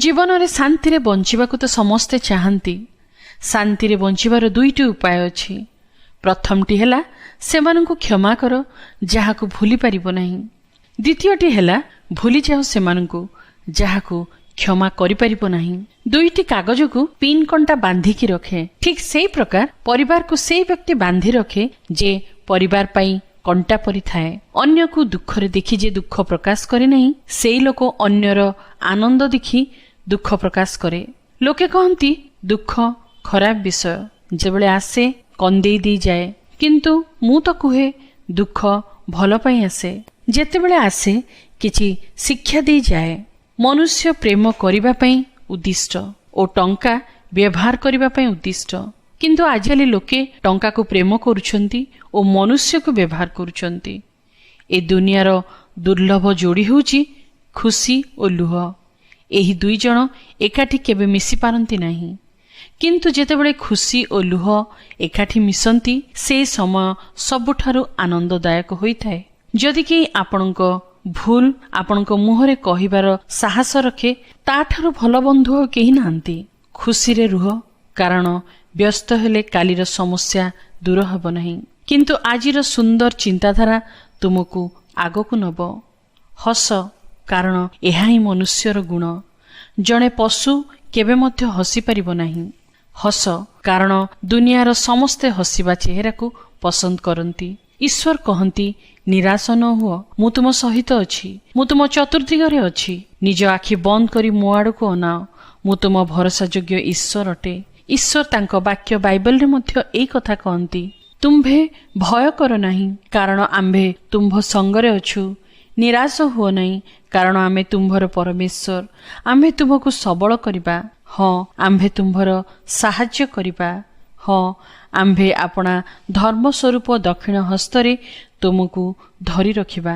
ଜୀବନରେ ଶାନ୍ତିରେ ବଞ୍ଚିବାକୁ ତ ସମସ୍ତେ ଚାହାନ୍ତି। ଶାନ୍ତିରେ ବଞ୍ଚିବାର ଦୁଇଟି ଉପାୟ ଅଛି। ପ୍ରଥମଟି ହେଲା, ସେମାନଙ୍କୁ କ୍ଷମା କର ଯାହାକୁ ଭୁଲି ପାରିବ ନାହିଁ। ଦ୍ୱିତୀୟଟି ହେଲା, ଭୁଲିଯାଅ ସେମାନଙ୍କୁ ଯାହାକୁ କ୍ଷମା କରିପାରିବ ନାହିଁ। ଦୁଇଟି କାଗଜକୁ ପିନ୍ କଣ୍ଟା ବାନ୍ଧିକି ରଖେ, ଠିକ୍ ସେଇ ପ୍ରକାର ପରିବାରକୁ ସେଇ ବ୍ୟକ୍ତି ବାନ୍ଧି ରଖେ ଯେ ପରିବାର ପାଇଁ କଣ୍ଟା ପରି ଥାଏ। ଅନ୍ୟକୁ ଦୁଃଖରେ ଦେଖି ଯେ ଦୁଃଖ ପ୍ରକାଶ କରେ ନାହିଁ, ସେଇ ଲୋକ ଅନ୍ୟର ଆନନ୍ଦ ଦେଖି ଦୁଃଖ ପ୍ରକାଶ କରେ। ଲୋକେ କହନ୍ତି, ଦୁଃଖ ଖରାପ ବିଷୟ, ଯେତେବେଳେ ଆସେ କନ୍ଦେଇ ଦେଇଯାଏ। କିନ୍ତୁ ମୁଁ ତ କୁହେ, ଦୁଃଖ ଭଲ ପାଇଁ ଆସେ। ଯେତେବେଳେ ଆସେ, କିଛି ଶିକ୍ଷା ଦେଇଯାଏ। ମନୁଷ୍ୟ ପ୍ରେମ କରିବା ପାଇଁ ଉଦ୍ଦିଷ୍ଟ ଓ ଟଙ୍କା ବ୍ୟବହାର କରିବା ପାଇଁ ଉଦ୍ଦିଷ୍ଟ। କିନ୍ତୁ ଆଜିକାଲି ଲୋକେ ଟଙ୍କାକୁ ପ୍ରେମ କରୁଛନ୍ତି ଓ ମନୁଷ୍ୟକୁ ବ୍ୟବହାର କରୁଛନ୍ତି। ଏ ଦୁନିଆର ଦୁର୍ଲଭ ଯୋଡ଼ି ହେଉଛି ଖୁସି ଓ ଲୁହ। ଏହି ଦୁଇ ଜଣ ଏକାଠି କେବେ ମିଶି ପାରନ୍ତି ନାହିଁ। କିନ୍ତୁ ଯେତେବେଳେ ଖୁସି ଓ ଲୁହ ଏକାଠି ମିଶନ୍ତି, ସେ ସମୟ ସବୁଠାରୁ ଆନନ୍ଦଦାୟକ ହୋଇଥାଏ। ଯଦି କେହି ଆପଣଙ୍କ ଭୁଲ ଆପଣଙ୍କ ମୁହଁରେ କହିବାର ସାହସ ରଖେ, ତାଠାରୁ ଭଲ ବନ୍ଧୁ ଆଉ କେହି ନାହାନ୍ତି। ଖୁସିରେ ରୁହ, କାରଣ ବ୍ୟସ୍ତ ହେଲେ କାଲିର ସମସ୍ୟା ଦୂର ହେବ ନାହିଁ, କିନ୍ତୁ ଆଜିର ସୁନ୍ଦର ଚିନ୍ତାଧାରା ତୁମକୁ ଆଗକୁ ନବ। ହସ, କାରଣ ଏହା ହିଁ ମନୁଷ୍ୟର ଗୁଣ। ଜଣେ ପଶୁ କେବେ ମଧ୍ୟ ହସିପାରିବ ନାହିଁ। ହସ, କାରଣ ଦୁନିଆର ସମସ୍ତେ ହସିବା ଚେହେରାକୁ ପସନ୍ଦ କରନ୍ତି। ଈଶ୍ୱର କହନ୍ତି, ନିରାଶ ନ ହୁଅ, ମୁଁ ତୁମ ସହିତ ଅଛି। ମୁଁ ତୁମ ଚତୁର୍ଦିଗରେ ଅଛି। ନିଜ ଆଖି ବନ୍ଦ କରି ମୋ ଆଡ଼କୁ ଅନାଅ। ମୁଁ ତୁମ ଭରସାଯୋଗ୍ୟ ଈଶ୍ୱର ଅଟେ। ଈଶ୍ୱର ତାଙ୍କ ବାକ୍ୟ ବାଇବଲରେ ମଧ୍ୟ ଏଇ କଥା କହନ୍ତି, ତୁମ୍ଭେ ଭୟ କର ନାହିଁ, କାରଣ ଆମ୍ଭେ ତୁମ୍ଭ ସଙ୍ଗରେ ଅଛୁ। ନିରାଶ ହୁଅ ନାହିଁ, କାରଣ ଆମେ ତୁମ୍ଭର ପରମେଶ୍ୱର। ଆମ୍ଭେ ତୁମକୁ ସବଳ କରିବା। ହଁ, ଆମ୍ଭେ ତୁମ୍ଭର ସାହାଯ୍ୟ କରିବା। ହଁ, ଆମ୍ଭେ ଆପଣା ଧର୍ମ ସ୍ୱରୂପ ଦକ୍ଷିଣ ହସ୍ତରେ ତୁମକୁ ଧରି ରଖିବା।